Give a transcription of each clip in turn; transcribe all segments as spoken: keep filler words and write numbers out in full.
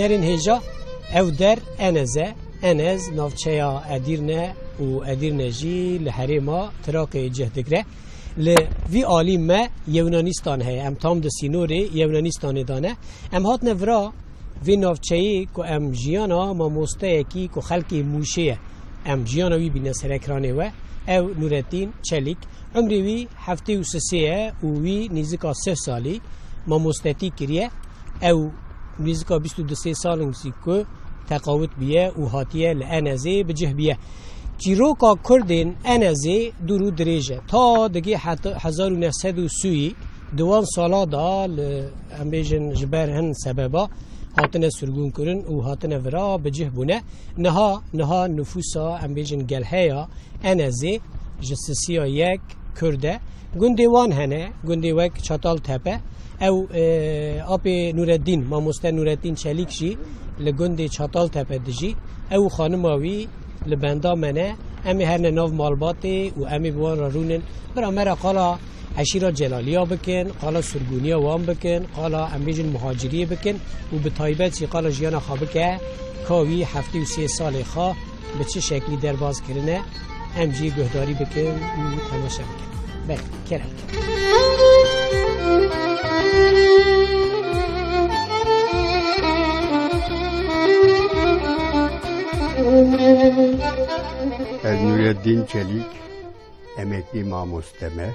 Nerên hêja, ew der Enez e. Enez navçeya Edîrne û Edîrne jî li herêma Tiraqê cih digre. Li vî alî me Yewnanîstan heye. Em tam di sînorê Yewnanîstanê de ne. Em hatine vira vê navçeyê ku em jiyana mamosteyekî ku xelkê Mûşê ye. Em jiyana wî bîne ser ekranê we. Ew Nûreddîn Çelîk. Umrê wî heftê û sisê ye û wî nîzika sih salî mamostetî kiriye. Ew nîzika bîst û du sê salin zî ku teqawit bûye û hatiye li Enezê bi cih bûye. Çîroka Kurdên Enezê dûr û dirêj e. Ta digê heta hezar û neh sed û sî di wan sala de li, em bêjin, ji ber hin sebeba hatine sirgûnkirin û hatine vira bi cih bûne. Niha, niha nifûsa, em bêjin, gelheya Enezê ji sisiya yek Kurd e. Gundê wan hene, gundê wek Çataltepe. Ew, e, apê Nûreddîn, mamoste Nûreddîn Çelîk jî li gundê Çataltepe dijî. Ew û xanima wî li benda me ne. Em ê herne nav malbatê û em ê bi wan re rûnin. Bira me re qala eşîra Celaliya bikin, qala sirgûniya wan bikin, qala, em bêjin, muhaciriyê bikin û bi taybet jî qala jiyana xwe bike, ka wî heftê û sê salê xwe bi çi şeklî derbas kirine, em jî guhdarî bikin û temaşe bikin. Belê, kerem. Ez Nûreddîn Çelîk, emeklî mamoste me.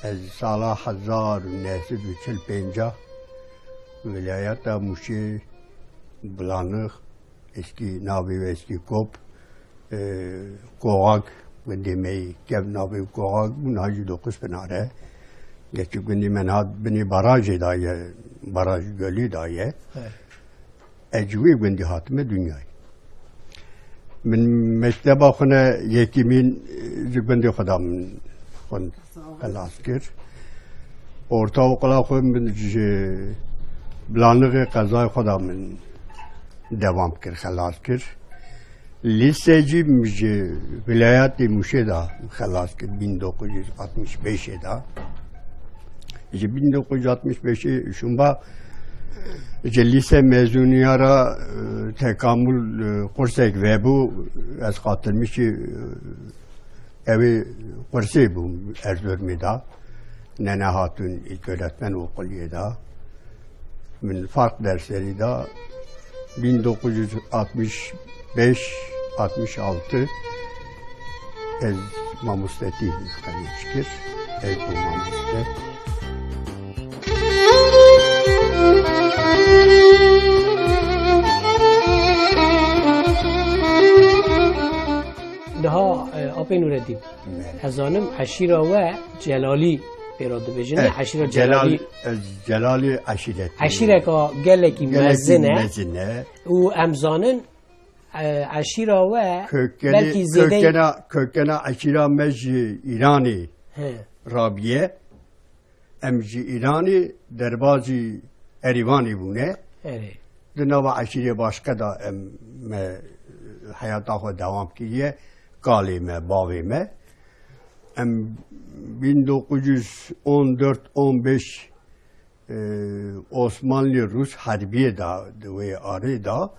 Ez sala hezar û neh sed û çil pênc a wilayeta Mûşê, Bulanix, eskî navê wê eskî Kop, e, Koxak, gundê me yê kev navê Koxak bû, niha jî Dokuz Pinar e. Geçî gundê me niha binê barajê de ye, baraj Gölî de ye. Evet. Ez ji wê gundî hatime dinyayê. Min mekteba xwe ne yekîmîn, e, ji gundê xwe de min xwend, xelas kir. Ortaokula xwe min ji Bilanixê qezayê xwe de min dewam kir, xelas kir. Lîse jî min ji vilayetê Mûşê de xelas kir, bin dokuz yüz altmış beşê de. Ji bin dokuz yüz altmış beşê şûnba ji lîse mezûniya re, e, tekamul, e, qursek vebû, ez xatirmişî, e, ew ê qursê bûm Erzurumê de. Nene hatun ilköğretmen okuliyê de. Min fark derslerî de bin dokuz yüz altmış beş altmış altı ez mamostetî xerîc kir. Ez bû mamoste. Niha, e, Apê Nûreddîn, Me. ez zanim eşîra we Celalî pê re dibêjin. Eh, Eşîra Celal, Celalî. ez Celalî eşîret. Eşîreka gelekî Gelekî mezin e. mezin e. Û em zanin, e, eşîra we Kökeni, belkî zêdeyî kökena, kökena eşîra me ji Îranê He. rabiye. Em ji Îranê derbazî Erîvanê bûne. Erê. Di nava eşîrê başqe de em, me heyata xwe dewam kiriye. Kalê me, bavê me. Em bin dokuz yüz on dört on beş, e, Osmanlı-Rus herbiyê de, di wê arê de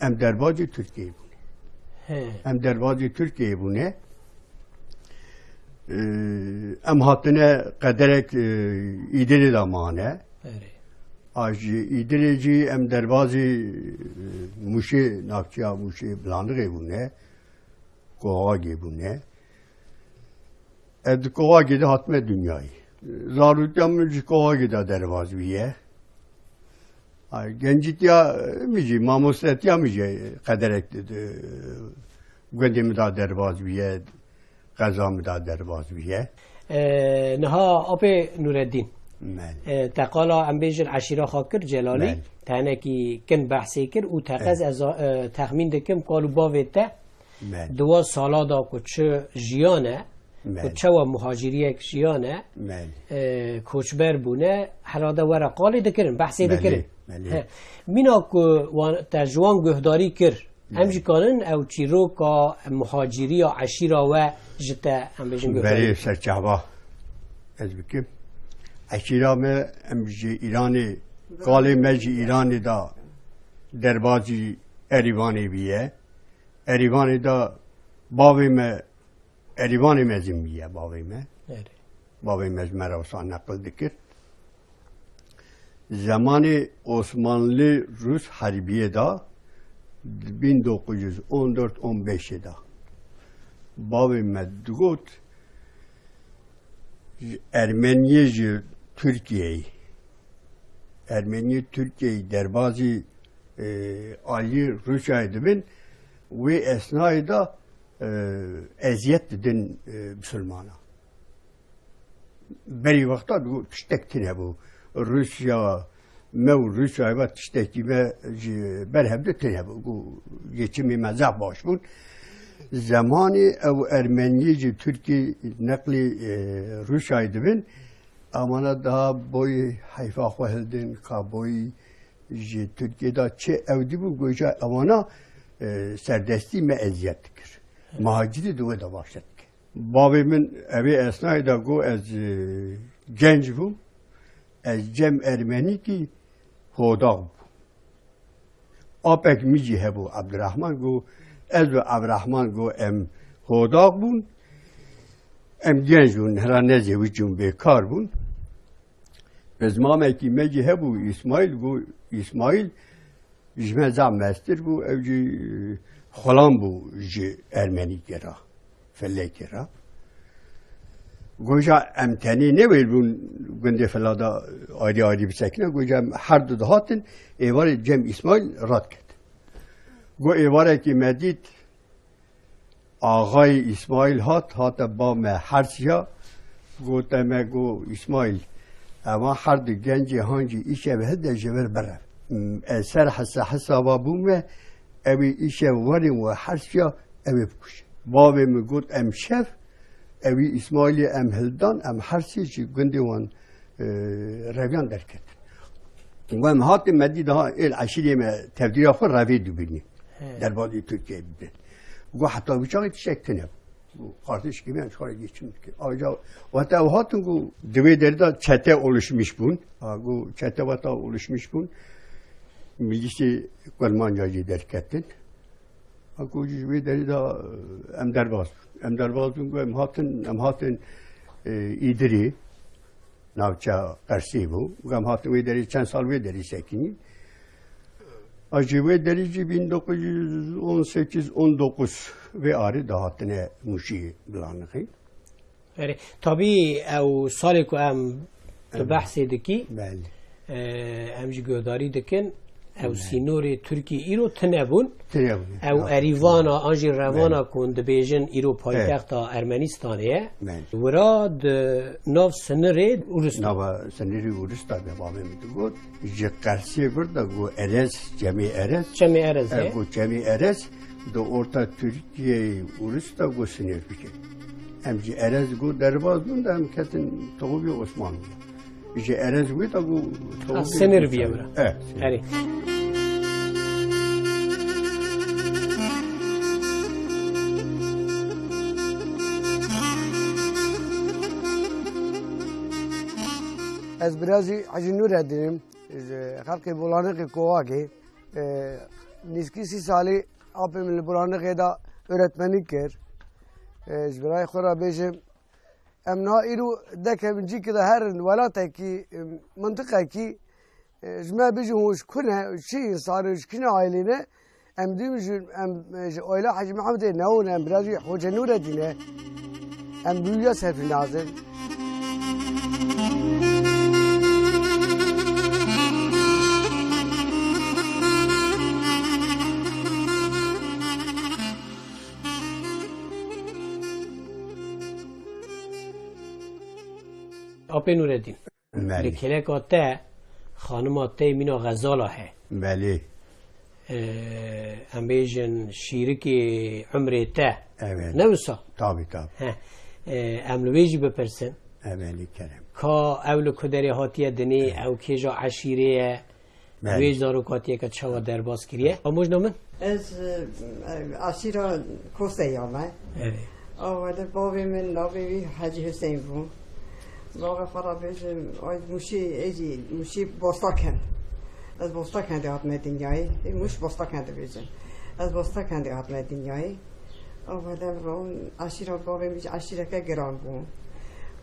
em derbazî Tirkiyeyê bûne. He. Em derbazî Tirkiyeyê bûne. E, em hatine qederek, e, Îdirê de mane. Erê. A ji Îdirê jî em derbazî, e, Mûşê, navçeya Mûşê Bilanixê bûne. Koxagê bûne. Ez di Koxagê de hatime dinyayê. Zaroktiya min ji Koxagê de derbaz bûye. Ay, gencîtiya min jî, mamostetiya min jî qederek di, di gundê min de derbaz bûye, qeza min de derbaz bûye. E, niha Apê Nûreddîn, Belê. e, te qala em bêjin eşîra xwe kir, Celalî, Belê. tenekî kin behsê kir û teqez Evet. ez, e, texmîn dikim, kal û bavê te Belê. di wan sala da ku çi jiyan e, ku Belê. çawa muhaciriyek jiyan e, Belê. e, koçber bûne, herhalde were qalê dikirin, behsê Belê, dikirin. belê. He. Mîna ku wan, te ji wan guhdarî kir, em Belê. jî kanin ew çîroka muhaciriya eşîra we ji te, em bêjin, guhdarî Berê bikin. serçava ez bikim. Eşîra me, em ji Îranê, kalê me ji Îranê da Derbazî Erîvanê bîye. Erîvanê de bavê me, Erîvanê mezin bîye bavê me. Erê. Bavê me ji me re wisa neqil dikir. Zemanê Osmanlı-Rus herbiyê de, bin dokuz yüz on dört on beşê de, bavê me digot, Ermeniyê ji Tirkiyeyê, Ermeniyê Tirkiyeyê derbazî, e, alî Rûsyayê dibin, wê esnayê de, e, eziyet didin, e, misilmana. Berî wexta digot tiştek tune bû. Rûsya me û Rûsyayê ve tiştekî me ji ber hev de tune bû. Got, geçimê me zehf baş bûn. Zemanê ew Ermeniyê ji Tirkî neqlî, e, Rûsyayê dibin, emana daha boyî heyfa xwe hildin, ka boyî ji Tirkiyê de çi ew dibûn, goja emana, e, serdestî me eziyet dikir. Muhacirî di wê de başe dikir. Bavê min evê esnayê de got ez, e, genc bûm, ez cem Ermenîkî hodax bûm. Apek min jî hebû Ebdirehman, got ez û Ebdirehman, got em hodax bûn, em genc bûn, hela nezewicî bûn, bêkar bûn. Bizmamekî me jî hebû Îsmaîl, got Îsmaîl ji me zaf mestir bû, ew jî, e, xulam bû ji Ermenîkê re, Felekê re. Goja em tenê newêr bûn gundê Fela de ayrî ayrî bisekine, goja em her du dihatin, êvarê cem Îsmaîl radiket. Got êvarekî me dît, Axayê Îsmaîl hat, hate ba me hersiya, gote me, got, Îsmaîl, eva her du gencê hancî îşev hilde ji vir bire. Ez ser hesa hesaba bûme, ew ê îşev werin we hersiya, ew ê bikuje. Bavê min got, em şev, ewî Îsmaîlê em hildan, em hersî ji gundê wan, e, reviyan derketin. Û em hatin, me dî daha êl eşîrê me tevdîra xwe revê dibînî. He. Derbazî Tirkiyeyê bibin. Got heta wî çaxê tiştek tune. Got, kardeşkî me ji xwe re geçim dike. Ayrıca weta ew hatin, got, di wê derê de çete oluşmuş bûn. Ha, got, çete weta oluşmuş bûn. Milîsê Kurmanca jî derketin. Ha, got, ji wê derê de, e, em derbaz bûn. Em derbaz bûn, got, em hatin, em hatin, e, Îdirê. Navça Qersê bû. Got, em hatin wê derê, çend sal wê derê sekinîn. A ji wê derê jî bin dokuz yüz on sekiz on dokuz vê arê de hatine Mûşî Bilanixê. Erê, tabî ew salê ku em tu Evet. behsê dikî, Belê. e, em jî guhdarî dikin, ew Evet. sînorê Tirkî îro tune bûn. Tune bûn. Ew Ya. Erîvana an jî Revana Belê. ku hûn dibêjin îro Evet. paytexta Ermenistanê ye. Belê. Wira di nav sinirê Urustan. Nava sinirê Urustan de bavê min digot, ji Qersê vir de got Erez, Cemê Erez. Cemê Erez, E, e? got Cemê Erez, di orta Tirkiyeyê Urustan got sinir bike. Em ji Erez got derbaz bûn de em ketin toxivî Osmanlî. Ji Erez wê de got Ha, toxivî sinir Urustan. biye bira. E, sinir. Erê. Ez birazî Hecî Nûreddîn im, ji xelkê Bolanixê Kovakê. E, nîskî sî salî apê min li Bolanixê de öğretmenlik kir. E, ji birayê xwe re bêjim, em niha îro dekevin cîkê de herin welatekî, e, mintiqekî, e, ji me bijin hûn ji ku ne, ji çi însan in, ji kî ne ailê ne, Em dîm ji, em, ji oyla Hecî Mehemedê newin, em birajî Hoca Nûredîn e. Em bi wî ya serfî nazin. Apê Nûredîn. Belê. Li kêleka te, xanima te mîna xezala he. Belê. Ee, em bêjin şîrikê umrê te. Evet. Ne wisa? Tabii, tabii. He. Ee, em li wê jî bipirsin. E, belê kerem. Ka ew li ku derê hatiye dinê, Evet. ew kêja eşîrê ye. Belê. Wê zarokatiyeke çawa derbas kiriye? Amojna min? Ez, e, e, aşîra Koseyê me. Evet. Awele bavê min navê wî Hecî Huseyîn bû. Bavê xwe re bêjim, ay Mûşî, ê jî Mûşî Bostaken. Ez Bostakendê hatime dinyayê. Ê Mûş Bostakendê bêjin. Ez Bostakendê hatime dinyayê. Ava lem ron eşîra bavê min jî eşîreke giran bû.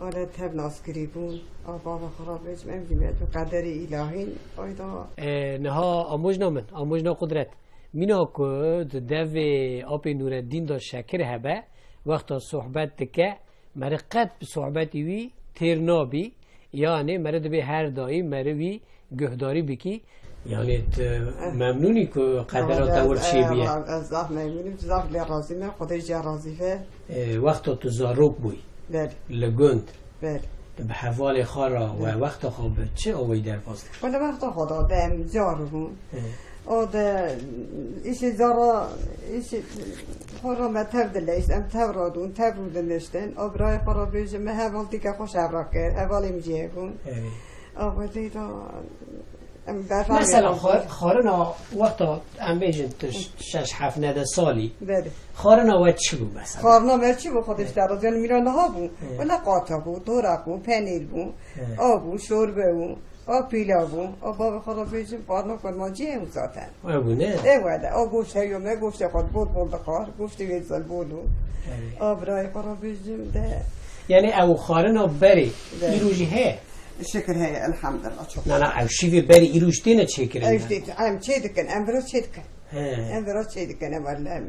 Ava tev naskirî bûn. A bava xwe ra bêjim, em jî me tu qederê îlahîn. Ayda. E, niha amojna min, amojna qudret. Mîna ku di devê apê Nûreddîn de şekir hebe, wexta sohbet dike, meri qet bi sohbetî wî têr nabî, yanê meri dibê her daîm meri wî guhdarî bikî. Yanê tu Eh. memnûnî ku qedera te wir çêbûye? Ez zaf memnûnim, zaf lê razî me, Xwedê jî razî be. E, wexta tu zarok bûyî Belê. li gund, Belê. tu bi hevalê xwe re we Belê. wexta xwe bi çi awayî derbas dikir? Wele wexta xwe da dem car bû. Hı. O de îşê cara, îşê xwe re me tev dileyst, em tev radûn, tev rû diniştin. O birayê xwe re bêjim, me heval dîke xwe şevra kir, hevalê min jî hebûn. Evet. A xwedî da em berfan Mesela xwe-, xwarina wexta em bêjin tu şeş heft nede salî. Belê. Xwarina we çi bû mesela? Xwarina me çi bû, Xwedê ji te razî, yanî mîna niha bû. Evet. Wele qata bû, doraq bû, penîr bû, Evet. a bû, şorbe bû, a pîlav bû, a bavê xwe re bêjim, xwarina kurmancî ew zaten. Ew bû ne? Ew wele, a goşt heyo me, goştê xwe bol bol dixwar, goştê wê zilbol û. Evet. A birayê xwe re bêjim de. Yanî ew xwarina berê, Evet. îro jî heye? Şikir heye, elhamdulillah, çok. Na, na, ew şîvê berî îro jî têne çêkirin, Ew ne? jî tê-, em çê dikin, em vira çê dikin. He. Em vira çê dikin, em, em,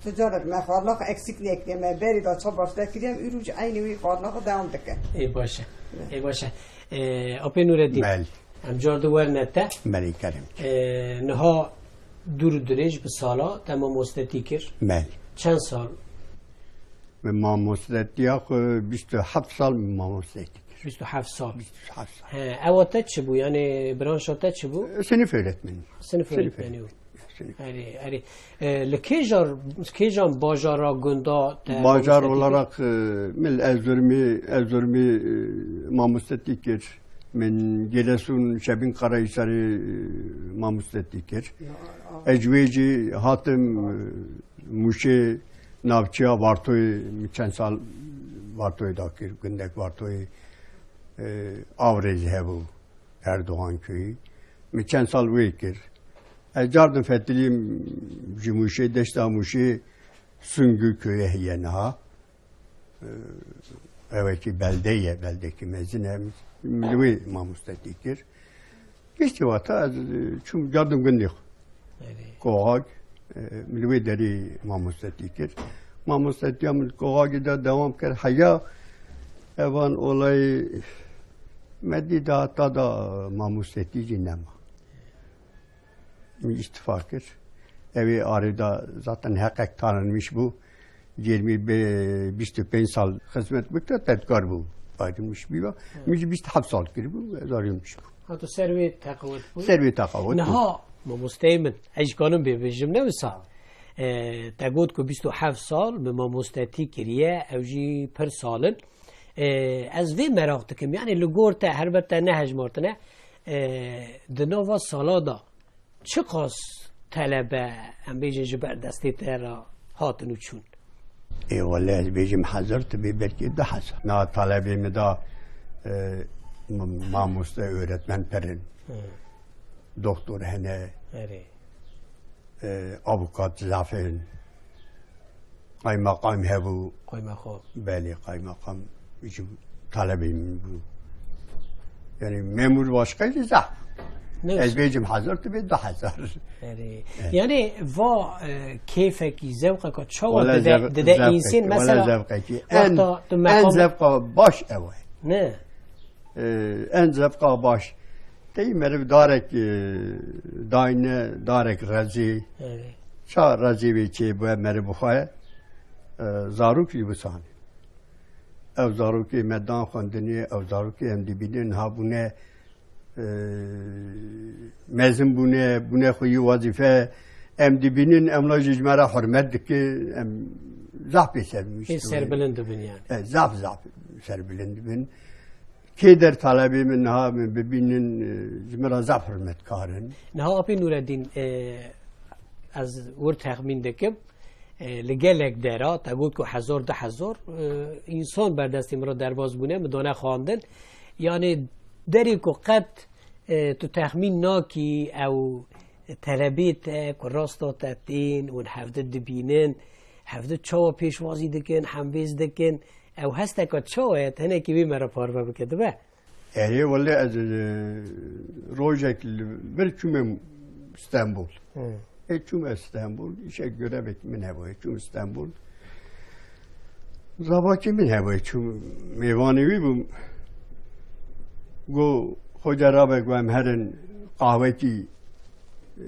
tu carek me xwarina xwe eksik nekiriye, me berî da çabaş dekiriye, em îro jî eynî wî xwarina xwe dewam dikin. Ê baş e. Ê baş e. Ê, Apê Nûreddîn. Belê. Em car di werine te. Belê, kerem. Ê, niha dûr û dirêj bi sala te mamostetî kir. Belê. Çend sal? Min mamostetiya xwe bîst û heft sal min mamostetî kir. Bîst û heft sal. Bîst û heft sal. He, ewa te çi bû? Yanî branşa te çi bû? Sinif öğretmeni. Sinif Sinif öğretmeni. öğretmeni. Sinif. Erê, erê. E, li kêjar, kêjan bajara gunda te Bajar mamostetî kir? olarak, e, min Erzurumî, Erzurumî, e, mamostetî kir. Min Giresun, Şebin Karahisarî, e, mamostetî kir. Ya, a- Ez ji wê jî hatim, e, Mûşê navçeya Vartoyê, min çend sal Vartoyê da kir, gundek Vartoyê, e, Avrê jî hebû, Erdogan köyî. Min çend sal wê kir. Ez cardim fetilîm ji Mûşê, deşta Mûşê Sungû köyê heye niha. Ewekî belde ye, beldekî mezin e, min li wê mamostetî kir. Giştî wata ez, e, çûm cardim gundê xwe. Erê. Koxak, e, min li wê derî mamostetî kir. Mamostetiya min Koxakê de dewam kir. Heya evan olayê me dî da ta da mamostetî jî nema. Min îstifa kir. Ew ê arê da zaten heqek tanınmış bû. Cêrmî bi bîst û pênc sal xizmet bikta, tedkar bû. Ayrılmış bî. Hı. Min jî bîst û heft sal kiribû, ez ayrılmış bû. Ha, tu ser wê teqawet bû. Ser wê teqawet bû. Niha, mamosteyê min, ez ji kanim bê bêjim, ne wisa? E, te got ku bîst û heft sal min mamostetî kiriye, ew jî pir sal in. E, ez vê meraq dikim, yanî li gor te, helbet te nehejmartine, e, di nava sala da çiqas telebe, em bêjin, ji ber destê te re hatin û çûn? Ê, wele ez bêjim hezar, tu bê belkî du hezar. Na talebê min da, e, m-, mamoste, öğretmen pir in. Hı. Doktor hene. Erê. E, avukat zaf in. Qaymeqam hebû. Qaymeqam. Belê, qaymeqam ji talebê min bû. Yanî memûr başqa jî zaf. Ne Ez wisa? bêjim hezar, tu bê du hezar. Erê. Evet. Yanî va, e, kêfekî, zewqeka çawa Wala dide, zev-, dide zevqekî, însên, wala mesela, zevqekî. En, wexta tu en meqam zevqa baş ew e. Ne? E, en zevqa baş. Tey meriv darek, e, dayne, darek rezî. Evet. Ça rezî wê çêbûye meriv xwe, e, zarok jî wisan. Ew zarokê me dan xwendinê, ew zarokê em dibînin, niha bûne, e, mezin bûne, bûne xweyî wezîfe. Em dibînin, em la jî ji me re hurmet dike, em zaf pê serbilind Pê dibin. serbilind dibin yani. E, zaf, zaf serbilind dibin. Kê der talebê min niha min bibînin, e, ji min re zaf hurmetkar in. Niha Apê Nûreddîn, e, ez wir texmîn dikim, e, li gelek dera, te got ku hezar, du hezar, e, însan ber destê min re derbas bûne, min dane xwendin. Yanî derê ku qet, E, tu texmîn nakî ew telebê te ku rasta te tên û hevdi dibînin, hevdi çawa pêşwazî dikin, hembêz dikin, ew hesteka çawa ye, tenekî wî me re parve bike, dibe? Erê, wele ez, e, rojek li vir çûme Stenbol. Hı. E, çûme Stenbol, îşe görevek min hebû, e, çûm Stenbol. Zavakî min hebû, e, çûm mêvanê wî bûm. Go, Xoca rabe, go, em herin qahwekî, e,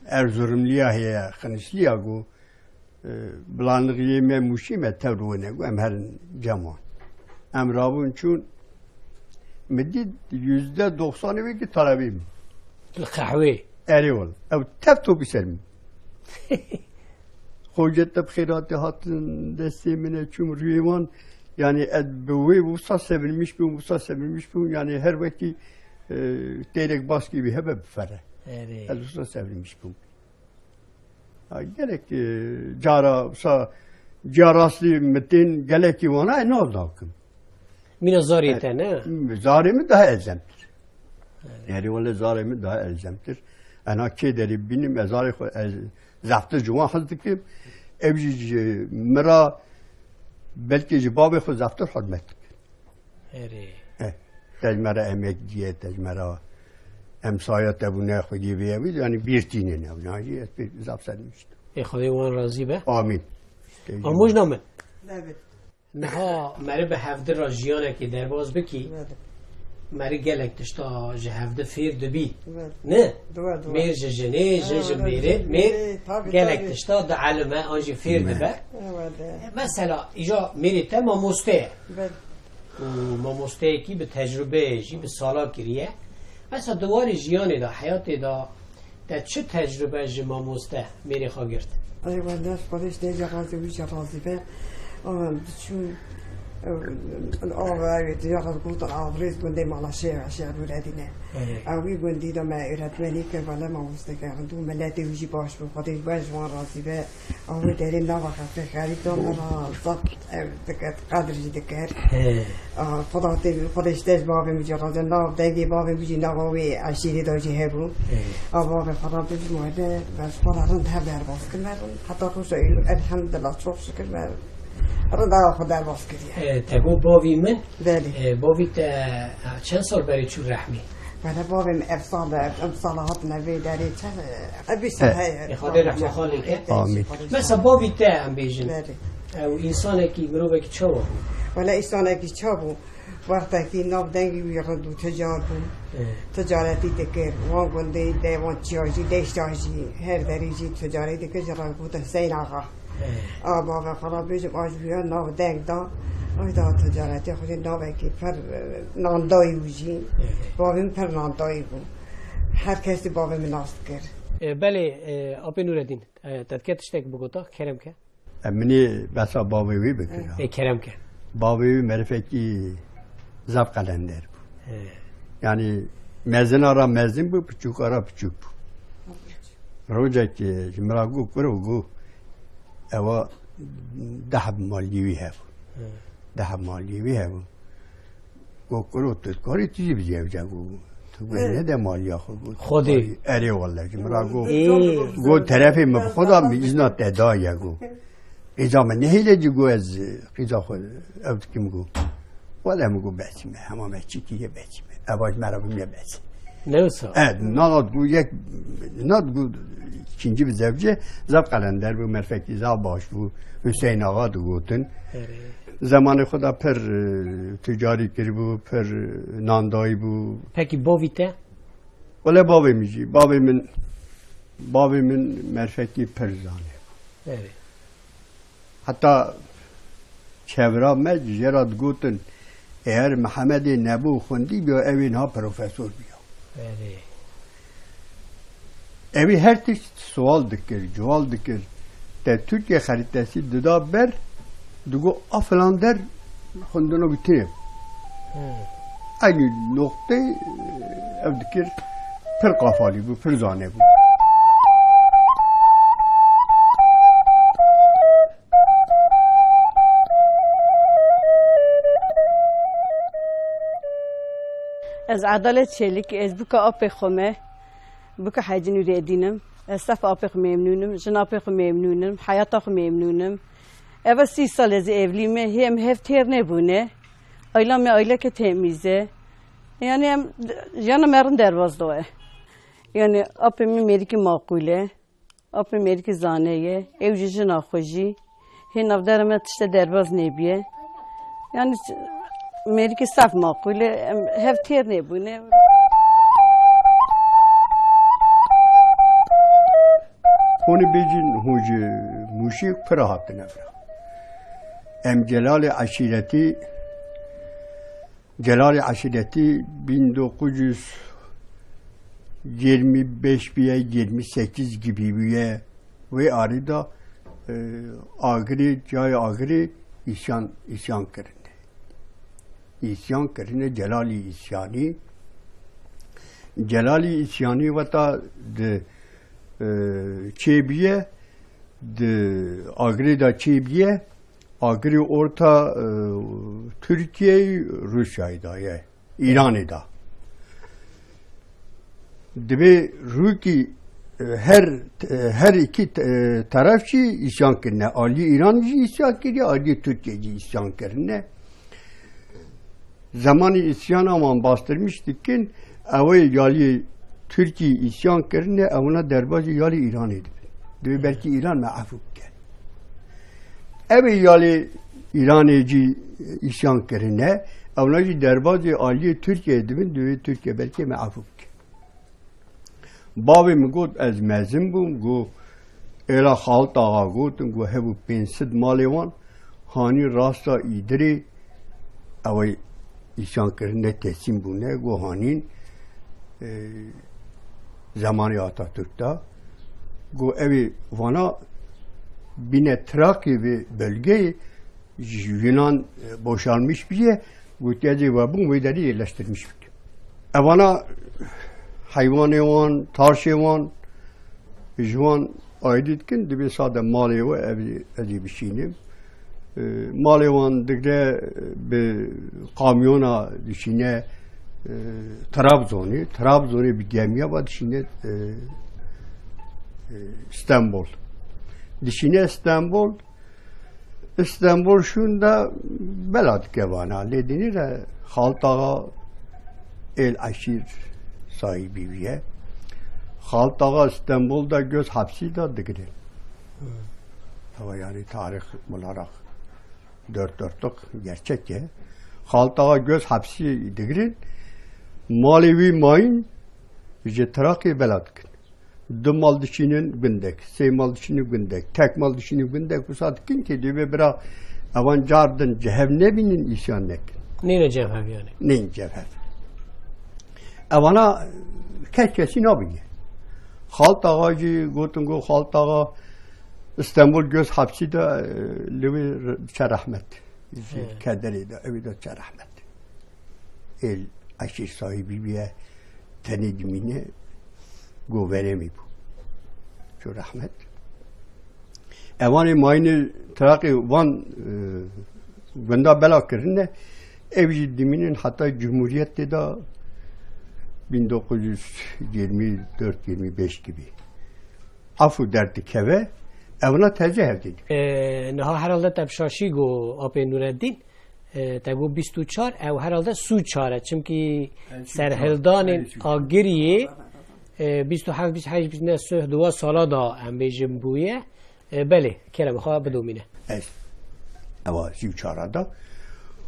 Erzurumliya heye, Xinişliya, go, e, bilanixiyê me Mûşî me tevr wene, got, em herin cem wan. Em rabûn çûn, min dît yüzde doksanê wê ki talebê min. Li qehwê. Erê wal. Ew tev topî ser min. Xoce te bi xêratê hatin destê min e, çûm rûyê wan. Yani ez bi wê wisa sevinmiş bûm, wisa sevinmiş bûm. Yani her wekî, e, têrek baskî wî hebe bifere. Erê. Ez wisa sevinmiş bûm. Ha, gelek, e, cara, wisa, ciya rastî min tên gelekî wana ez naz nakim. Mîna zarê te ne? Zarê min daha elzemtir. Evet. Yani wele zarê min daha elzemtir. Ena kê derê bînim, ez zarê xwe ez zaftir ji wan hez dikim. Ev jî ji min re belkî ji bavê xwe zaftir hurmet dikin. Erê. Eh, te ji me re emek diye, te ji me re emsaya te bûne, xwedî vê evî, yani bîr tînin ew, yani ez pê zaf sermiştim. Ê Xwedê wan razî be. Amîn. Amojna min. Evet. Niha meri bi hevdi re jiyanekê derbas bikî, Evet. meri gelek tişta ji hevdi fêr dibî. Evet. Ne? Duwe, duwe. Mêr ji jinê, jin ji Ha, mêrê, ji mêr mêrê, tabii, gelek tabii. tişta dielime, an jî fêr Ne. dibe. Evet. Mesela, îja mêrê te mamoste ye. Evet. Û mamosteyekî bi tecrube ye jî, bi sala kiriye. Mesela di warê jiyanê de, heyatê de te çi tecrube ji mamoste mêrê xwe girt? Ay wele, Xwedê ji te jî razî, wî jî razî be. Ama diçûn, e, ava ew ê diya xwe gotin Avrêz gundê mala Şêx, Şêx Nûredîn e. Evet. Ew wî gundî de me öğretmenî kir, wele mamoste kir. Dû miletê wî jî baş bû, Xwedê ji wan razî be. Ew wê derê nava xelkê xerîb da, me ra zaf ew dikir, qedir jî dikir. He. A, Xweda tê, Xwedê ji te ji bavê min jî razî, nav dengê bavê min jî nava wê eşîrê de jî hebû. He. A bavê Xweda bêjim wede, me ji xwe re rind hev derbas kir, me rind heta roja îro, elhemdulillah, çok şükür, me rind ava xwe derbas kiriye. E, te got bavî min? Belê. E, bavî te, e, çend sal berê çû rehmê? Wele bavê min ev sal, ev sala hatine vê derê çend, e, bîst sal He. heye. Ê, Xwedê rehma xalê ke. Amîn. Mesela bavî te em bêjin. Belê. Ew însanekî, mirovekî çawa bû? Wele însanekî çawa bû? Wextekî nav dengî wî rind û ticar bû. He. Ticaretî dikir. Wan gundê de, wan çiya jî, deşta jî, her derî jî ticaretî dikir, ji re gotin Hüseyin Axa. He. A bavê xwe re bêjim, a ji wî ya nav deng da. Ay da ticaretê xwe jî navekî pir, e, nandayî bû jî. He. Bavê min pir nandayî bû. Her kesî bavê min nas dikir. E, belê, e, Apê Nûredîn, e, te dike tiştek bigota, kerem ke. E, minê besa bavê wî bikira. E, kerem ke. Bavê wî merifekî zaf qelender bû. He. Yani mezina ra mezin bû, piçûka ra piçûk bû. Rojekê ji min ra got, kuro, got, ewa deh maliyê wî hebû. He. Deh maliyê wî hebû. Got, kuro, tu dikarî tu jî bizewce, got. Tu got, He. nede maliya xwe, got. Xwedê. Erê wele, ji min ra got. Ê. Got, terefê min bi xwe da, min îzna te daye, got. Qîza min nehêle ci, got, ez qîza xwe ew dikim, got. Wele min got, besî me, hema me çi kiriye, besî me. Eva ji me re bû, me besî. Ne wisa? E, nana digot, yek, na digot, ikinci bi zevce, zaf qelender bû, merfekî zaf baş bû, Hüseyin Axa digotin. Erê. Zemanê xwe de pir, e, ticarî kiribû, pir, e, nandayî bû. Pekî bavî te? Wele bavê min jî, bavê min, bavê min merfekî pir zanî. Erê. Heta çevra me jê re digotin, eger Mihemedê nebû xwendî biya, ew ê niha profesor biya. Erê. Ew ê her tişt sual dikir, cuwal dikir. Te Tirkiye xeritesî dida ber, digot, a filan der xwendina wî tê. Hmm. Eynî noqteyê, ev dikir, pir qafalî bû, pir zane bû. Ez Ez Edalet Çelik, ez bûka apê xwe me, bûka Hecî Nûreddîn im. Ez sef apê xwe memnûn im, jin apê xwe memnûn im, heyata xwe memnûn im. Eva sî sal ez ê evlî me, hê em hev têr nebûne. Ayla me ayleke temîz e. Yani em, jiyana me rind derbas do e. Yani apê min mêrikî maqûl e. Apê mêrikî zane ye. Ew jî jina xwe jî. Hê navdera me tişte derbas nêbiye. Yani ç-, mêrikî saf maqûl e. Em hev têr nebûne. Hûn ê bêjin hûn ji Mûşê kura hatine vira. Em Celalê eşîretî, Celalê eşîretî bin dokuz yüz yirmi beş biye, yirmi sekiz gibi biye. Wê arî de, e, Agirê, cayê Agirê îsyan, îsyan kirine. Îsyan kirine, Celalî îsyanî. Celalî îsyanî weta di, e, çêbiye, di Agirê de çêbiye, Agirê orta, e, Tirkiyeyê, Rûsyayê de ye, Îranê de. Divê rûkî, e, her, e, her iki, e, teref jî îsyan kirine. Aliyê Îran jî îsyan kiriye, aliyê Tirkiye jî îsyan kirine. Zemanî îsyana wan bastırmış dikin, ew ê yaliyê Tirkiyê îsyan kirine, ewna derbazî yalî Îranê dibin. Divê belkî Îran me efû bike. Ew ê yalê Îranê jî îsyan kirine, ewna jî derbazê aliyê Tirkiyeyê dibin, divê Tirkiye belkî me efû bike. Bavê min got, ez mezin bûm, got, êla Xalit Axa gotin, got, hebû pênc sed malê wan, hanî rasta Îdirê, ew ê îsyan kirine, teslîm bûne, got, hanîn, e, zemanê Atatürk de, got, ew ê vana bîne Trakê vê belgeyê, ji Yunan, e, boşalmış bûye, gotiye, ez ê we bûm, wê derê yerleştirmiş bikim. Evana heywanê wan, tarşê wan, ji wan aydî dikin, dibê sade malê we, ev, ez ê bişînim. E, malê wan digre bi kamyona dişîne, e, Trabzonê. Trabzonê bi gemiya ve dişîne, e, e, Stenbol. Dişîne Stenbol, Stenbol şûnde bela dike vana. Lê dinî re Xalit Axa êl eşîr sahibî bûye. Xalit Axa Stenbol de göz hapsî de digirin. Ewa yani tarih olarak dört dörtlük gerçek e. Xalit Axa göz hapsî digirin. Malê wî mayîn ji Trakê bela dikin. Du mal dişînin gundek, sê mal dişînin gundek, tek mal dişînin gundek, wisa dikin ki dibê bira evan cardin cehev nebînin, îsyan nekin. Nîne cevhev yani. Nîn cevhev. Evana kes kesî nabîne. Xalt Axa jî gotin, got, Xalt Axa Stenbol göz hapsî de, e, li wê re-, çe rehmet. Ji He. kederê de, ewî de çe rehmet. Êl eşîr sahibî bûye, tenê dimîne, goverê min bû. Ço rehmet. Evanê mayînê Traqê van, e, gunda bela kirine, ev jî dimînin heta Cumhuriyetê de bin dokuz yüz yirmi dört yirmi beş gibi. Af û derd dikeve, evna teze hevdî dibe. E, niha herhalde te bi şaşî got apê Nureddin, e, te got bîst û çar, ew herhalde sî û çar e. Çimkî Evet, sî û çar. serhildanên Evet, sî û çar. Agiriyê, e, bîst û heft, bîst û heşt, bîst û neh, sih, duwa sala da em bêjin bûye. E, belê, kerem xwe bidomîne. Ez, ewa sî û çar da.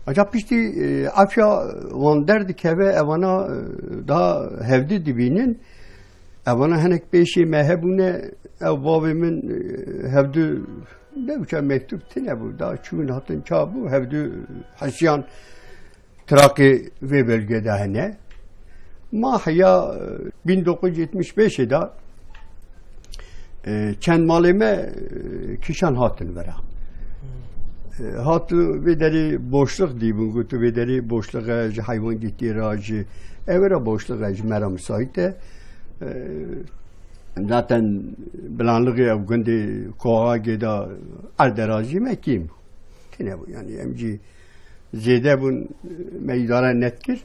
Ancak piştî, e, afya wan derdikeve, evana, e, daha hevdî dibînin. Evana hinek pêşê me hebûne, ew bavê min, e, hevdî ne uça mektub tine bû. Daha çûn hatin ça bû, hevdî hesiyan Traqê vê bölgede hene. Ma heya, e, bin dokuz yüz yetmiş beşê de, e, çend malê me, e, kişan hatin vera. E, hatu vê derê boşluk dîbûn, gotu vê derê boşluk e, ji heywan gîtî ra, ji ev ra boşluk e, ji me ra müsait e. E, zaten bilanlığê ev gundê Koxagê de erdera jî me kêm bû. Tine bû, yani em jî zêde bûn, me îdare nedikir.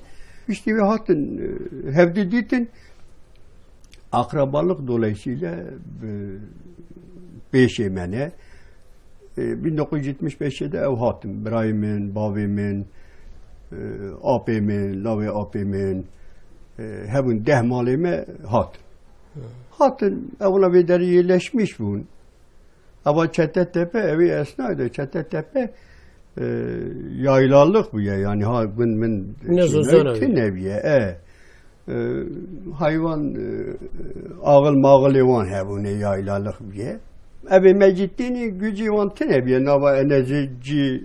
Piştî wê hatin, e, hevdî dîtin. Akrabalık dolayısıyla, e, pêşê me ne. E, bin dokuz yüz yetmiş beşê de ew hatin. Birayê min, bavê min, e, apê min, lawê apê min, e, hebûn deh malê me hatin. Hatin, ew wina vê derê yerleşmiş bûn. Eva Çetetepe, ew ê esnayê de Çetetepe, e, yaylalık bûye, yani ha gund min Ne şey zozan ew. Tine bûye, e. E, hayvan, e, ağıl mağılê wan hebûne yaylalık bûye. Evê mecitînî gücî wan tine bûye, nava enezê cî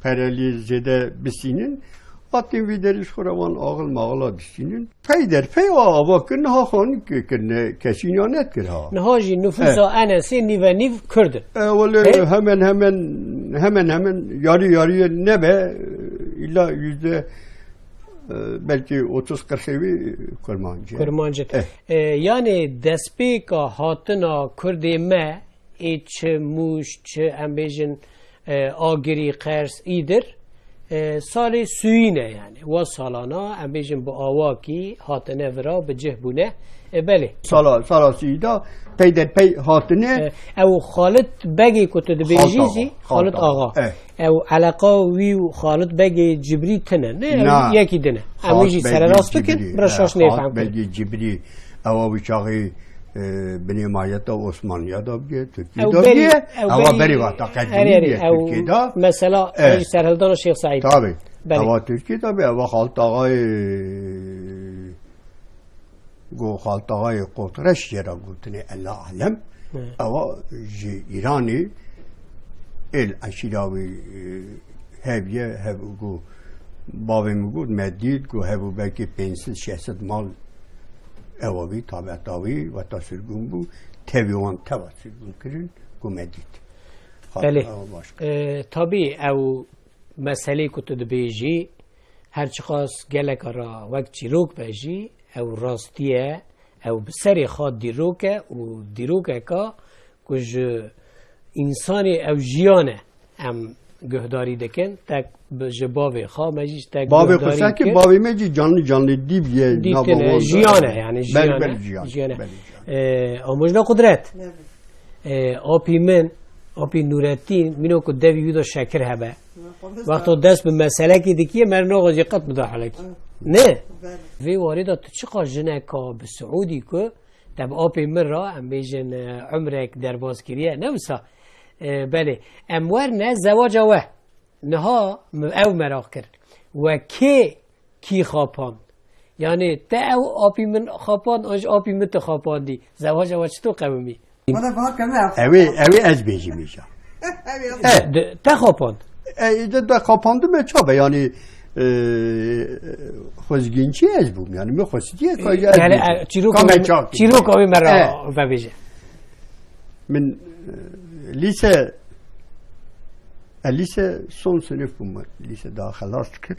perelî zêde bisînin. Hatin vî derî ji xwe re wan ağıl mağıla disînin. Pey der pey a ava kir, niha xanî ki-, kirine, kesî niha netkir ha. Niha jî nüfusa E. Enesê nîve nîv Kurd in. E, wele He? hemen hemen, hemen hemen yarı yarıya nebe, illa yüzde, e, belki otuz kırkê wî Kurmancî. Kurmancî. E. E, yani destpêka hatina Kurdê me, ê çi Mûş, çi em bêjin, e, Agirî, Qers, Îdir, e, salê sûyî ne yani. Wa salana, em bêjin bi awakî hatine vira, bi cih bûne. E, belê. Sala, sala sûyî da pey der pey hatine. E, ew Xalit Begê ku tu dibêjî Xalit Axa, jî, Xalit Xalit Axa. Axa. E. Ew eleqa wî û Xalit Begê Cibrî tine, ne? Ew Na. Yekî din e. Em wî Xalit jî Begê sererast bikin, Cibrî, bira e, şaş Xalit nêfhem kirin. Begê Cibrî, ewa wî çaxî, e, binê mayeta Osmaniya da bûye, Tirkiye Ew da berî, bûye. ew Ewa berî, berî vata qedimî erê, erê, bûye, ew Tirkiye da. Mesela, E. ew serhildana Şêx Seîd. Tabii. Belê. Ewa Tirkiye da bûye, ewa Xalit Axayê Go Xaltağayê Qotreş jê re gotinê Ella Alem. Hı. Ewa ji Îranê êl eşîra wî, e, hev ye, hev go bavê min got, me dît, go hebû belkî pênc sed şeş sed mal ewa wî, tabeta wî, weta sirgûn bû. Tevî wan teva sirgûn kirin, go me dît. Belê. Xaltağayê baş. E, tabî ew meselê ku tu dibêjî, her çiqas geleka re wek çîrok be jî, ew rastî ye, ew bi serê xwe dîrok e û dîrokeka ku ji însanê ew jiyan e em guhdarî dikin, tek bi, ji bavê xwe me jî tek Bavê guhdarî xwe sekî, kir. Bavê me jî canlî canlî dî bûye, Dîtine, nava wan de. Jiyan e, yani Belê, jiyan e, belê, jiyan e, jiyan e. Belê, jiyan e. Ee, Amojna Qudret. Evet. Ee, apî min, apî Nûretîn, mîno ku devî wî de şekir hebe. Xwedê Wexto sağ dest bi meselekî dikiye, mer naxwazî qet bide helekî. Evet. Ne? Belê. Vê warê de tu çiqa jineka bi Siûdî ku te bi apê min re, em bêjin, e, umrek derbas kiriye, ne wisa? E, belê. Em werne zewaca we. Niha min ew meraq kir. We kê kî xapand? Yani te ew apî min xapand, an jî apî min tu xapandî. Zewaca we çito qewimî? Bana bak, Ömer. Ew ê, ew ê ez bêjim îja. Ew ê E. De, te xapand. E, de, de xapandime çabe, yani, e, xwezgînçî ez bûm, yani, min xwestiye ka ez Yani, bêjim. E, çîroka Ka me wî, çak çîroka wî me re E. vebêje. Min, e, lîse, e, lîse son sinif bûm, lîse daha xelas kir.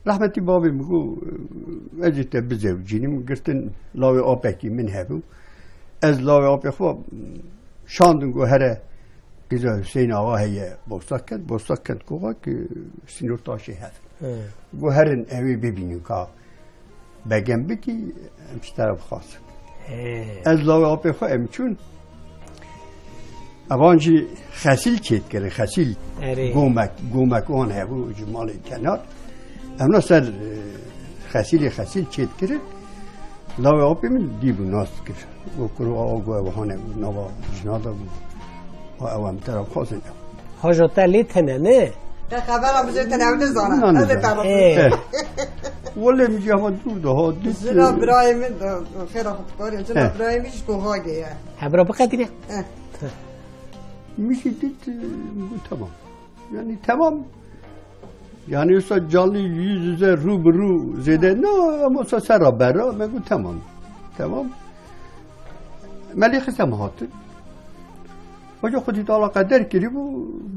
Rehmetî bavê min got, ez ê te bizewicînim, girtin lawê apekî min hebû. Ez lawê apê xwe şandin, got, here qîza Hüseyin Ağa heye, Bostakkent, Bostakkent koxa ki sînor taşê hev. He. Got, herin ew ê bibînin ka begem bikî, em ji te re bixwazin. He. Ez lawê apê xwe em çûn. Evan jî xesîl çêdikirin, xesîl Erê. gomek, gomek wan hebû ji malê kenar. Em na ser, e, xesîlê xesîl çêdikirin. Lawê apê min dî bû nas dikir. Got, kuro awa, got, ew hane, got, nava jina de bû. Wa ew em te re bixwazin ew. Haja te lê tene, ne? Te xebera bijê tene ew nizane. Na Ez ê nizane. te re Ê. Eh. Wele min jî hema dûr de ha, dît, Jina eh, birayê min de, xêra xwe bikarê. Jina Eh. birayê min ji Kohagê ye. Hebra biqedîne. Eh. Min jî dît, eh, min got, tamam. Yani tamam. Yani wisa canlı yüz yüze, rû bi rû zêde ne, ama wisa serra berra, me got, tamam. Tamam. Me lê xiste me hatin. Hoca Xwedî Teala qeder kirî bû,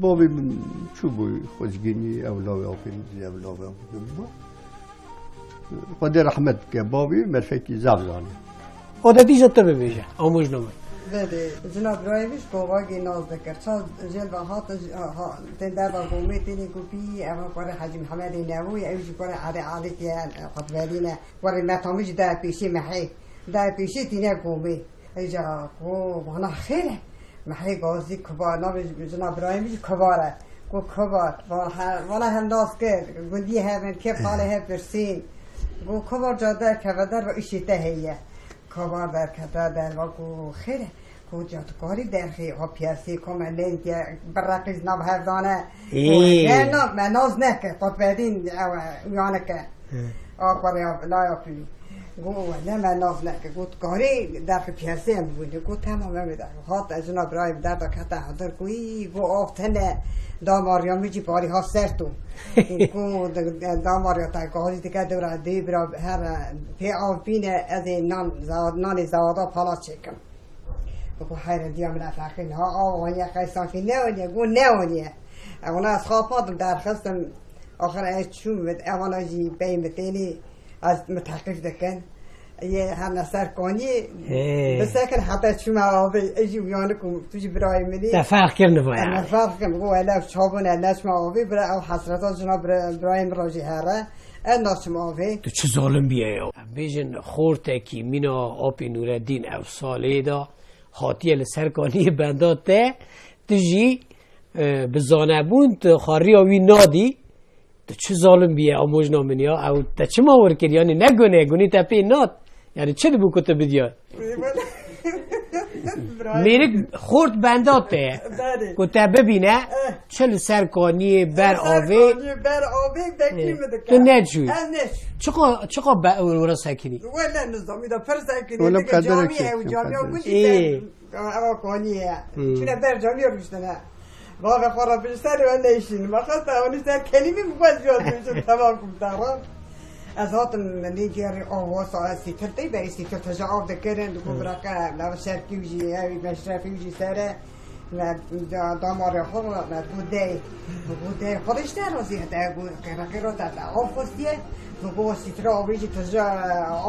bavê min çû bû xwezgînî, ew lawê apê min dî, ew lawê apê min bû. Xwedê rehmet bike, bavê merfekî zaf zanî. O de dî ji te bibêje, amûj name. Belê, jina birayê min ji Kovagê nas dikir. Çawa jêl ve hatin, ji, ha, ha, tên derva Gomê, tênê ku bî, ev kurê Hecî Mihemedê Newû ye, ew jî kurê Erê Alîkê ye, Qutbedîn e. Kurê Meta min jî dayê pêşî Mehê. Dayê pêşî tîne Gomê. Êca ku vana xêr e. Mehê gazî Kubar, navê jina birayê min jî Kubar e. Ku Kubar, va-, he-, vana hem nas kir, gundiyê hev in, kê qalê hev pirsîn. Ku Kubar ca derkeve derva, îşê te heye. Kubar derkete derva, ku xêr e. Ku ca tu karî derxî, ha piyasî, ku me lêntiye, bireqîz nav hevdane. Ê. Ku ne nav, me naz neke, Qutbedîn, ew, uyanike. Hı. A kurê ya, laya kulî. Got, "Wele me naz neke." Got, "Karê derxî piyasê em bûne." Got, "Tamam, em ê derxî." Hat, ez jina birayê derda kete hazir, got, "Î, got, av tene, damariya min jî parî ha sert o." Got, "Damariya te gazî dike, dewra dê bira her pê av bîne, ez ê nan, zewa-, nanê zewada pala çêkim." Got, "Heyre diya min efeqî, ha av aniye qey sankî ne aniye?" Got, "Ne aniye." E, ona ez xapadim derxistim, axir ez çûm, evana jî bey min tênê, ez min teqîf dikin. Yê herne ser kaniyê, Hey. bisekin heta çûme avê, ez jî uyanik û tu jî birayê min î. Te ferq kir niva Em yani. ferq kim, got, "Ele çabûn, ez neçûme avê, bira ew hesreta jina bira-, birayê min re jî here, ez naçim avê." Tu çi zalim biye ya. Em bêjin xortekî mîna Apê Nûreddîn ew salê de hatiye li ser kaniyê benda te, tu jî, e, bi zanebûn tu xariya wî nadî, Tu çi zalim bîye, amojna min ya? Ew te çima wir kir? Yanî ne gunê, gunî te pê nat. Yanî çi dibû ku tu bidiya? Bravo. Mêrik xort benda te ye. Belê. Ku te bibîne, Eh. çi li ser kaniyê ber Ser avê. kaniyê ber avê bekî Eh. mi dike. Tu neçû. Ez neçû. Çiqa, çiqa be, wira sekinî? Wele nizamî da pir sekinî. Wele Dike qedere camî çi, ew camî qedere. Ew Ê. Ewa konî ye. Hmm. Çine ber camî rûştine. Bavê xwe re bin ser we neyşîn. Me xwest ewanî ser kelîmî bi xwe ziya dibêjin, temam kum te re. Ez hatim nêgerî ava sa ez sîtir tey berî sîtir tije av dikirin. Digo Hmm. biraqe, me şerkî jî, ew meşrefî jî sere. Me da-, damarê xwe re, me digo dey. Digo dey, xwe de işte razî hete, gu qêra qêra te, te av xwestiye. Digo sîtira avê jî tije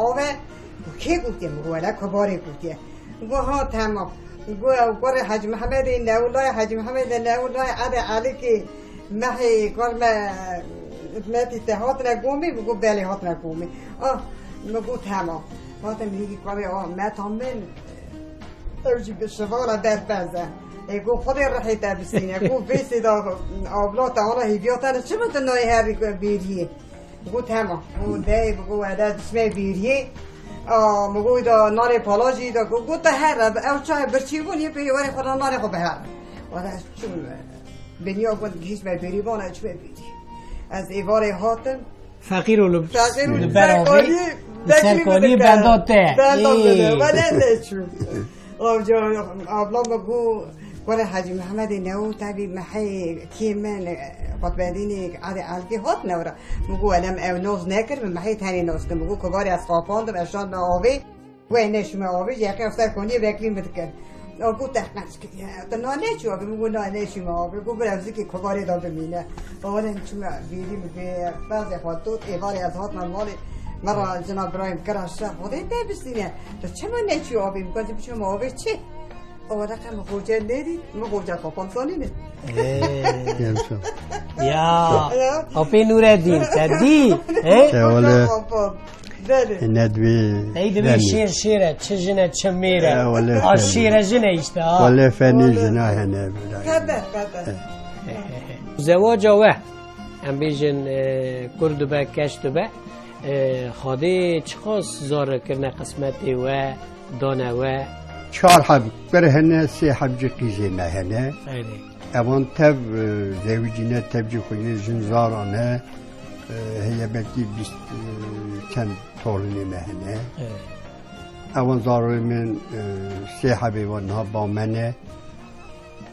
av e. Digo kê gotiye? Digo wele kubarê gotiye. Go ha, temam. Go ew kurê Hecî Mehmedê Newlay, Hecî Mehmedê Newlay, Edê Elikê, mehê kar me, me tî te hatine gomê? Go belê hatine gomê. Ah, me go temam. Hatim hêgî kurê a meta min, ew jî bi şivala berpez e. Ê, go Xwedê rihê te bistîne. Go vê sêda abla te ana hêviya te ne çi min tu nayê herî bêriyê? Got hema. Got dey, got wele dişmê bêriyê. A, min got da narê pala jî da, got, got te here, ew çayê birçî bûn, yê pê werê xwe da narê xwe bihere. Wele ez çûm, biniya got gihîşt me bêrî bana, ez çûme bêrî. Ez êvarê hatim. Feqîr û li Feqîr û li ber avê, ser kanî, li ser kanî benda te. Benda te. Ê. Wele neçûm. Avca, abla me got, kurê Hecî Mehmedê Newû tevî mehê kê min, Qutbedînê Edê Elkê hat newra. Min got, elem ew noz nekir, min mehê tenê noz kir. Min got, kubarê ez qapandim, ez şand me avê. Wê neşûme avê, jê qey ser koniyê veklî min dikin. Ew got, te qenc kiriye. Te na neçû avê? Min got, na neşûme avê. Got, bir ev zikê kubarê da bimîne. Bawere çûme bêrî min bê, bazê xwe dot, êvarê ez hatme malê. Me ra cina birayê min kira şer, Xwedê te bistîne. Tu çima neçû avê? Min got, biçûme avê çi? Ew deqe min xoce nedît, min xoce xwe pamsanîne. Ee. Yaşa. Ya. Ya. Apê Nûreddîn, te dî, he? Te wele. Belê. Nedvê Ey dibê demî. Şêr şêr e, çi jin e, çi mêr e. E, wele A fenî. Şêr e jin e işte, ha. Wele fenî Wele. Jina hene. Qede, qede. Zewaca we, em bêjin, e, kur dibe, keç dibe. E, Xwedê çiqas zar kirine qismetê we, dane we? Çar heb kurê hene, sê heb jî qîzê me hene. Eynî. Evan tev, e, zewicîne, tev jî xweyê jin zaran e. E, heye belkî bîst, e, çend tornê me hene. Evet. Evan zarê min, e, sê hebê wan niha ba me ne.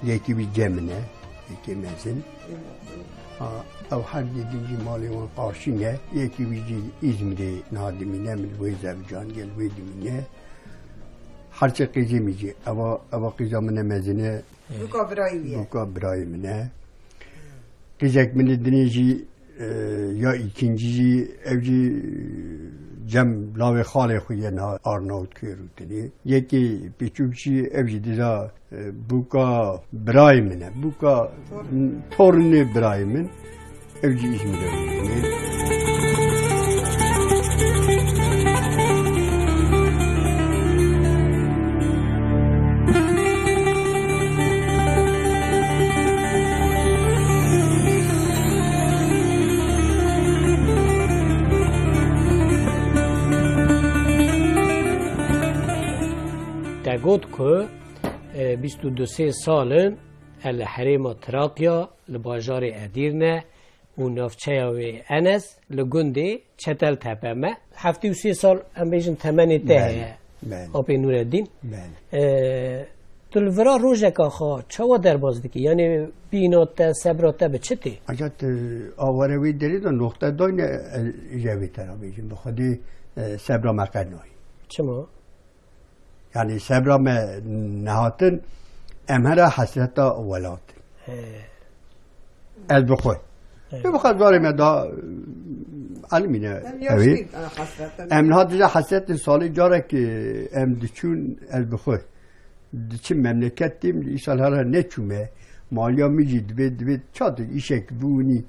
Yekî wî cem min e, yekê mezin. Ha, ew her di din jî malê wan qarşî ne. Yekî wî jî Îzmîrê niha dimîne, min li wê zevicandî ye, li wê dimîne. Her çi qîzê min jî, eva, eva qîza min e mezin e. Bûka birayê wî ye. Bûka birayê min e. Qîzek min li dinê jî E, ya îkincî jî, ev jî cem lawê xalê xwe ye niha Arnavutköy rûtinê. Yekê piçûk jî ev jî dida, e, bûka birayê min e. Bûka tornê birayê min. Ev jî Îzmîrê rûtinê. Te got ku, e, bîst û du sê sal in e li herêma Trakya, li bajarê Edîrne û navçeya wê Enes li gundê Çeteltepe me. Heftê û sê sal, em bêjin, temenê te Belê, heye, belê. Apê Nûreddîn. Belê. E, tu li vira rojeka xwe çawa derbas dikî? Yanî bîna te, sebra te bi çi tê? Ancak, e, aware wî derê de noxte dayne, e, jevê te re bêjin. Bi xwedî, e, sebra me qet nayê. Çima? Yanî sebra me nehatin, em hera hesreta welat in. He. Ez bi xwe. He. Bi xwe zarê me da, elimîne Em ew ê. Yaşlıyız, ana hasretten. Em niha dija hesretin salê carek, e, em diçûn, ez bi xwe. Diçim memleket têm, îsal hera neçûme. Maliya min jî dibê, dibê çatir îşek bûnî.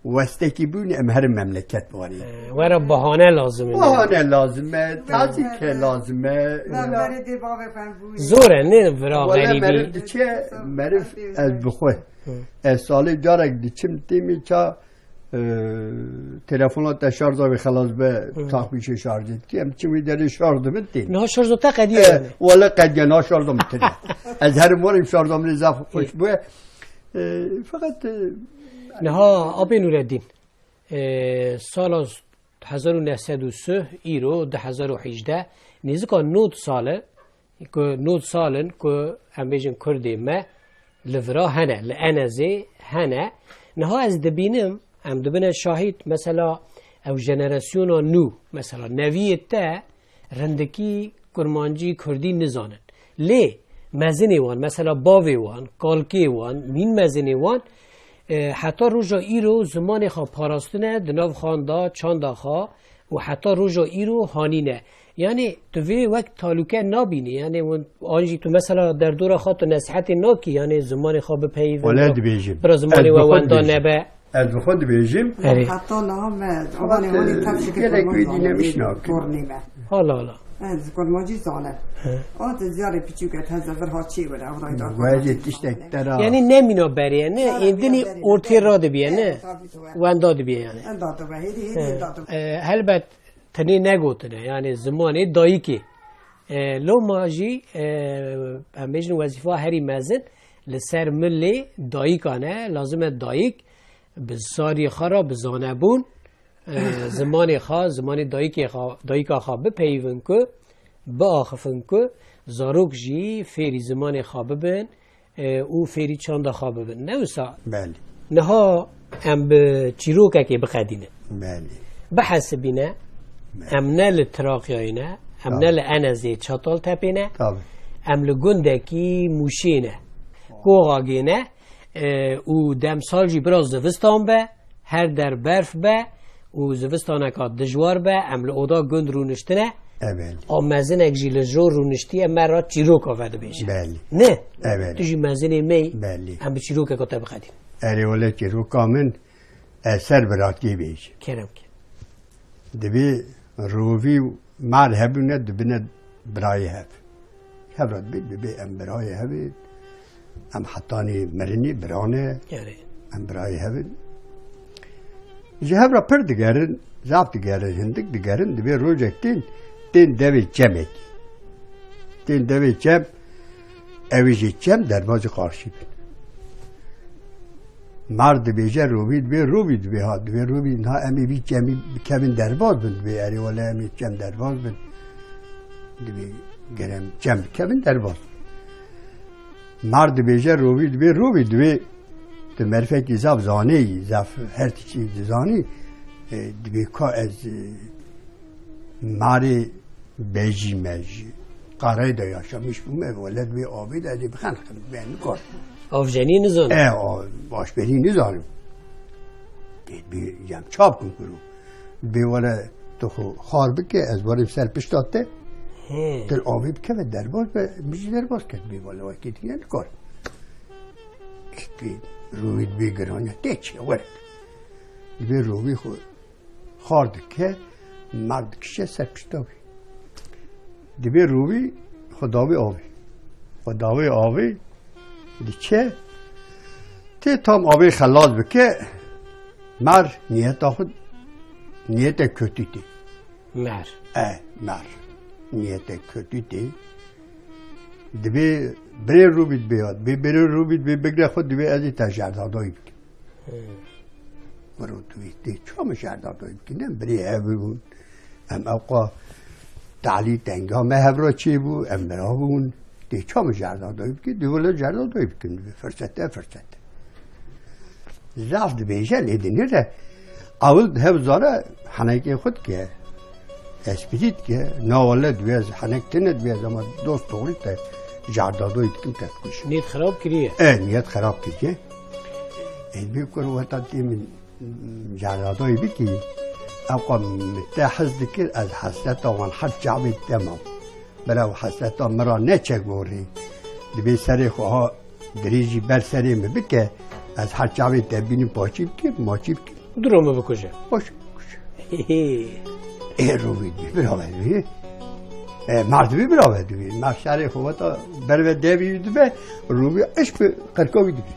Westekî bûn em herin memleket biwanî. Ee, were bahane lazim e. Bahane lazim e, tazîke lazim e. Berê dê bavê xwe em bûyî. Zor e, ne vira Wele xerîbî. Meriv diçe, meriv ez bi xwe. Hı. Ez salê carek diçim têmî ça, e, telefona te şarja wê xelas be, Hı. taxmîşê şarjê dikî. Em çim wî derê şarj dibin tên. Niha şarja te qediye E, yani. Wele qediye, niha şarja min tine. Ez herim werim şarja min zaf xweş bûye. E, feqet, e, Niha Apê Nûreddîn, e, sala hezar û neh sed û sih, îro du hezar û hejdeh, nêzika nod sal e, ku nod sal in ku em bêjin Kurdê me li vira hene, li Enezê hene. Niha ez dibînim, em dibine şahîd, mesela ew jenerasyona nû, mesela neviyê te, rindikî kurmancî, kurdî nizanin. Lê mezinê wan, mesela bavê wan, kalkê wan, mîn mezinê wan, e, heta roja îro zimanê xwe parastine, di nav xan da, çanda xwe û heta roja îro hanîne. Yanî tu vê wek talûke nabînî. Yanî hûn, an jî tu mesela derdora xwe tu nesihetê nakî, yanî zimanê xwe bipeyivin, Wele bira, dibêjim. Bira zimanê Ez bi we xwe wenda dibêjim. nebe. Ez bi xwe dibêjim. Erê. Heta niha me, Fakat, avanê e, hanê tev şikir gelek kurban wî dîne zalim, mişnak. Tornê me. Hala, hala. Ez kurmancî zalim. He. Ate ziyarê piçûk et heze vir ha çê were, ev rayda Wezê kurmancî tiştek zalim. Te ra. Yani ne mîna berê, ne Zalim êndinî mîna berê. ortê ra dibiye, ne Evet, tabii, tabii. wenda dibiye yani. Enda dibe, hêdî, hêdî He. enda dibe. E, helbet tenê negotine, yani zimanê dayikê. E, loma jî, e, em bêjin wezîfa herî mezin li ser milê dayikan e. Lazim e dayik bi zarî xwe re, bi zanebûn, e, zimanê xwe, zimanê dayikê xwe, dayika xwe bipeyivin ku, biaxifin ku zarok jî fêrî zimanê xwe bibin, e, û fêrî çanda xwe bibin. Ne wisa? Belê. Niha em bi çîrokekê biqedînin. Belê. Bihesibîne, Belê. em ne li Trakyayê ne, em Tabii. ne li Enezê Çataltepê ne, Tabii. em li gundekî Mûşê ne, Koxagê ne, e, û demsal jî biraz zivistan be, her der berf be û zivistaneka dijwar be, em li oda gund rûniştine. E, belê. A mezinek jî li jor rûniştiye me re çîroka vedibêje. Belê. Ne? E, belê. Tu jî mezinê me yî, Belê. em bi çîrokeka te biqedîn. Erê wele çîroka min, ez ser birakê bêjim. Kerem ke. Dibê rovî û Mar hebûne dibine birayê hev. Hev re dibê, dibê em birayê hev in. Em hetanî mirinî birane. Erê. Em birayê hev in. Ji hev re pir digerin, zaf digerin, hindik digerin, dibê rojek tên, tên devê çemek. Tên devê çem, ew ê ji çem derbazî qarşî bin. Mar dibêje, rovî dibê, rovî dibê, ha, dibê rovî, niha em ê vî çemî bikevin derbaz bin, dibê, erê wele em ê çem derbaz bin. Dibê, ger em çem bikevin derbaz bin. Mar dibêje, rovî dibê, rovî dibê, tu merifekî zaf zanê yî, zaf her tiştî dizanî, e, dibê ka ez, e, marê Bejî me ji qareyê de yaşamiş bûme, welet wê avê de ez ê bixeniqim, ben nikar. Avjenî nizane. E, a, başberî nizanim. Ê, bê, yem çap kin kuro. Bê were tu xwe xar bike, ez werim ser pişta te. Hê. Til avê bikeve derbas be, min jî derbas kir. Bê were wekî dîne nikar. Bê rovî bê giranya, tê çi, were. Bê rovî xwe xar dike, mer dikişe ser pişta wî. Dibê rovî xwe dawê avê. Xwe dawê avê diçe, tê tam avê xelas bike, mer niyeta xwe, niyete kötü tê. Mer. E, mer. Niyete kötü tê. Dibê birê rovî dibê ya. Dibê birê rovî dibê bigre xwe, dibê ez ê te jerdadayî bikim. He. Kuro tu wî tê çima min jerdadayî bikî? Ne birê hev bûn. Em ewqa talî tenga me hev re çêbû, em bira bûn. Tê çima min jerdadayî bikî? Dê wele jerdadayî bikim. Firsete, firsete. Zaf dibêje, lê dinêre. Ewil hev zane henekê xwe dike. Esprî dike. Na wele dibê ez henek tine dibê ez ama dost doğru te jerdadayî dikim te dikujim. Niyet xirab kiriye. E, niyet xirab kiriye. Ez bê kur weta tê min, mm, jerdadayî bikî. Ewqa min te hez dikir, ez hesreta wan her çavê te mam. Bira hesreta min ra neçe gorî. Dibê serê xwe ha dirêjî ber serê min bike, ez her çavê te bînim paçî bikim, maçî bikim. Duro min bikuje. Baş bikuje. Ê rovî dibê bira ve dibê. E, mer dibê bira ve dibê. Mer serê xwe weta ber ve devî dibe, rovî eşq bi qirka wî dibê.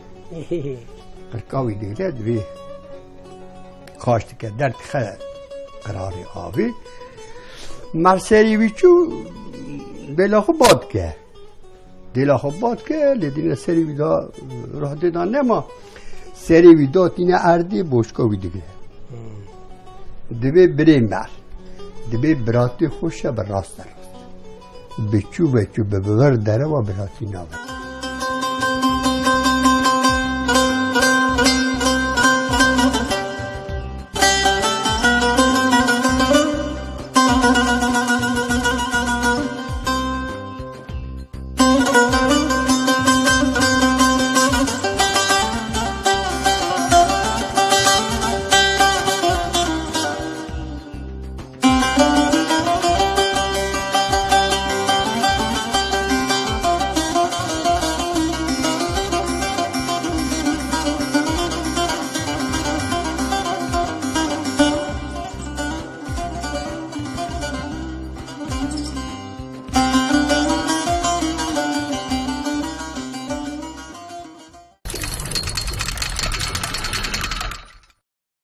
Qirka wî dibê, dibê. Kaş dike, derdixe qirarê avê. Mer serê wî çû, dêla xwe ba dike. Dêla xwe ba dike, lê dîne serê wî da, roh dê da nema. Serê wî da tîne erdê, boşka wî digire. Hmm. Dibê birê mer. Dibê biratê xwe şe bi rast de rast. Bi çû ve çû bi, bi vir derewa biratî nabe.